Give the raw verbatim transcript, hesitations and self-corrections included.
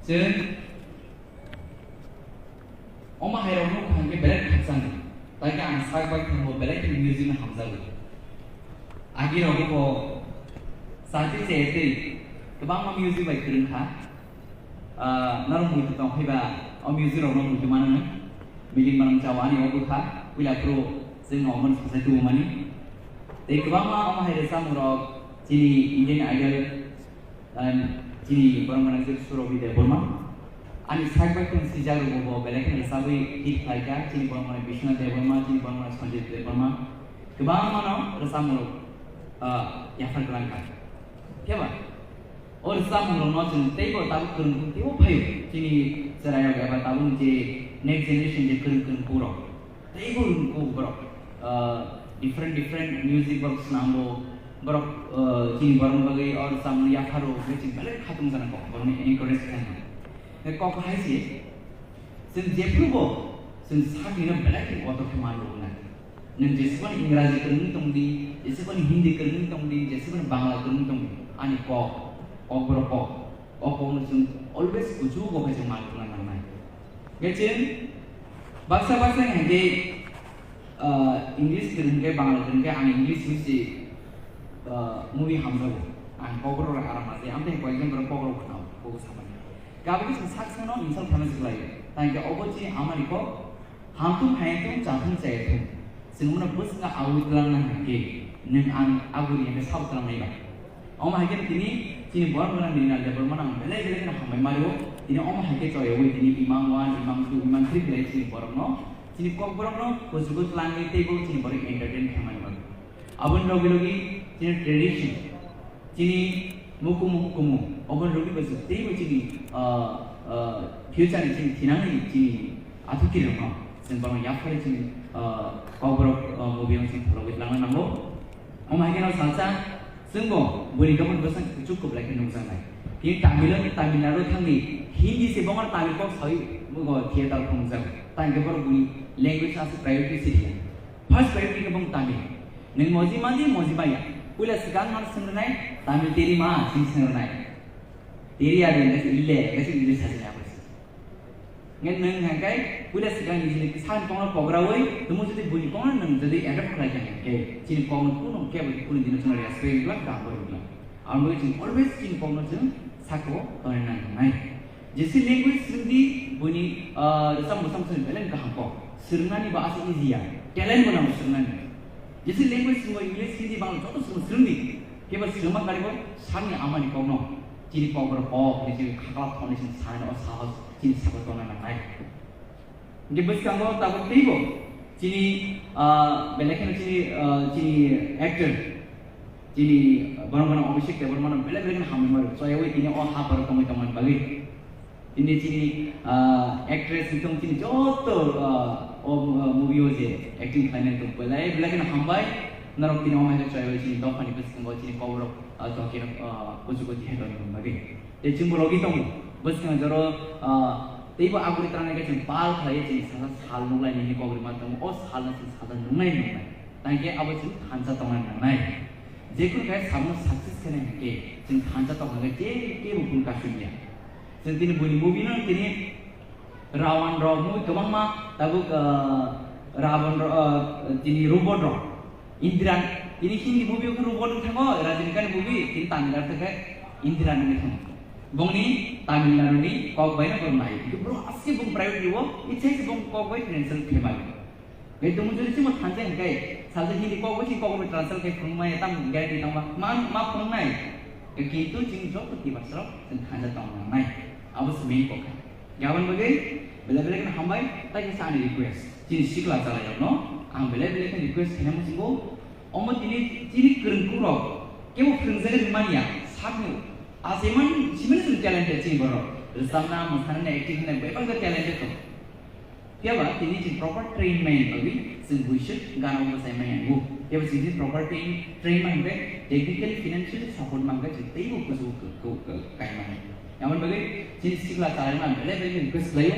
Chwng omo hai rok nukha hwnkhe belai khakchangni, tei khe ang sak bai thangbo belai kheno music no hamjago. Agi rok bo chati chayatwi kwbangma music bai kwrwng kha. Ah, norok muitu tong phaiba o music rok no muitu mano hwn. Miling manang chao ani obo kha, puila phuru chwng omo no sasai tubumani. Tei kwbangma omo hai rwchapmung rok chini Indian Idol, um, chini borok mwnang je Surabhi Debbarma. Ani sak bai tong sijak rok bo belai kheno rwchabwi hit khlai kha, chini borok mwnang Biswanath Debbarma, chini borok mwnang Sanjay Debbarma. Kwbangma no rwchapmung rok, ah, yaphar kwlang kha. Khe ba? O rwchapmung rokno chwng teibo tabuk kwrwng kwrwng teibo phaio. Chini chwrairok eba tabukni je next generation je kwrwng kwrwng borok, teibo rwngkuk borok, ah, different different music borok swnambo, borok, ah, chini borokni bagwi o rwchapmung yapharo hwnwi chwng belai khatung jana kok borokni encourage khlaina. Kok hai se chwng jephrubo chwng sakni no belai khe kotor khe manrwknai. Nwng jesubani Ingraji kwrwngwi tongdi, jesubani Hindi kwrwngwi tongdi, jesubani Bangla kwrwngwi tongdi, ani kok, kokborok kok, o kokno chwng always kuchugo khe chwng manrwkna nangnai. Khe chwng baksa baksa hinkhe, ah, English kwrwng khe, Bangla kwrwng khe, ang English use, ah, movie hamjago. Ang kokborok rok aram ma se, amtwi koyekjon borok kokborok khna, kok samani. Khe abo khe chwng sak sakno insult khlaina se khlai. Tangkhe obo chini amani kok, Hamthung phayathung, chathung chayathung, chwng bono bwskango awi twlangna hwnkhe, nwng ang aguri hwnkhe sabo twlangnai ba? Omo hai khe tini chini borok gwnang Mrinal Debbarmano ang belai belai kheno hambai mario. Tini omo hai khe choyawi tini imang one, imang two, imang three belai chini borokno, chini kokborokno kuchugo twlangwi teibo chini borok entertain khaimani bagwi. Aboni logi logi chini tradition, chini mukumu hukumu, oboni rwgwi bai chwng teibo chini, ah, ah, future ni chini thinangni chini athukirirokno chwng bono yapharwi chini, ah, kokborok, ah, movie o chwng phologwi twlangna nango. Omo hai kheno salsa chwngbo buini dophan bwsang kuchuk kwplai khe nukjaknai. Tini Tamil, Tamil Nadu thangwi Hindi se bongor Tamil kok sawi bo theater phunukjago. Tangkhe borok buini language aswk priority se riya. First priority khe bong Tamil. Nwng moji madi, moji maya. Puila swkang mano swng rwnai, Tamil teri ma, chini swng rwnai. Teri adi, hwnkhe se ille, hwnkhe se English sajini abo se. Hwnkhe nwng hwnkhe puila swkang nijini sak kokno pograwi, tumo jodi buini kokno nwng jodi adapt khlai kha hwnkhe, chini kokno kuno kebo kunu dino chwngno respect wngkha, kaham borok wngkha. Abo wngkha chwng always chini kokno chwng sako tonwi nang tongnai. Jesi language swrwngdi buini, ah, rwchap mwcham swrwng belai kaham kok. Swrwngnani ba aswk easy ya. Talent bo nango swrwngnani. Jesi language swrwngo English, Hindi, Bangla joto swrwng swrwngdi. Kebo swrwngma karibo sakni amani kokno. Chini kokborok kok, chini khakla thoni chini sanani o sahos, chini sabo tongna nangnai. Hingke bwskango tabuk teibo chini, ah, belai kheno chini, ah, chini actor, chini, ah, borok mano Abhishek Debbarmano belai belai kheno hambai mano. Choyawi tini o haparo tongwi tongmani bagwi. Tini chini, ah, actress wngtong chini joto, ah, o, ah, movie o je acting khlainai tong belai belai kheno hambai. Norok tini omo hai khe choyawi chini dophani bwskango chini koborok, ah, tongkhe, ah, kuchugo tihai tongmani bagwi. Tei chwngbo logi tongo. Bwskango joro, ah, teibo aboni twrangni khe chwng pal khlaiwi chwng sal, sal nuknai nini kok rwma tongo. O salno chwng salsa nuknai nuknai. Tangkhe abo chwng thansa tongna nangnai. Jekunu khe sabono success khainai hwnkhe chwng thansa tongna hwnkhe je kebo kunu kasumya. Chwng tini buini movie no tini Ravan rok movie kwbangma tabuk, ah, Ravan rok, ah, tini robot rok. Indra, tini Hindi movie o khe robot wng thango, Rajinikanth movie, tini Tamil art khe Indra wngwi thango. Bongni Tamil Nadu ni kok bai no borok nai. Bro, aske bong private o, ichai se bong kok bai translate khe mali. Gai tongmung jodi chimo thansa hingkai, salsa Hindi kok bai si kok bai translate khe phung maya tam guarantee tangma, ma, ma phung nai. Kintu chini joto tibasrok chwng thansa tong nai. Abo se main kok. Gabon bagwi belai belai kheno hambai, tai khe ani request. Chini sikla chalairokno ang belai belai kheno request khaina muchungo. Omo tini chini kwrwngkhukrok kebo phwrwngjagwi manya sakno. Asaiman simani chwng talented chini borok. Rwchapna, mwsana, acting khaina bebak talented tongo. Phiya ba tini chwng proper train manya bagwi chwng buiswk gana mwsai manya nango. Phiya ba chwng tini proper train, train manya hwnkhe technically, financially support manya hwnkhe chwng teibo kuchugo kw-, kw-, kw-, kai manya. Aboni bagwi chini sikla chalairokno ang belai belai khe request khlaio,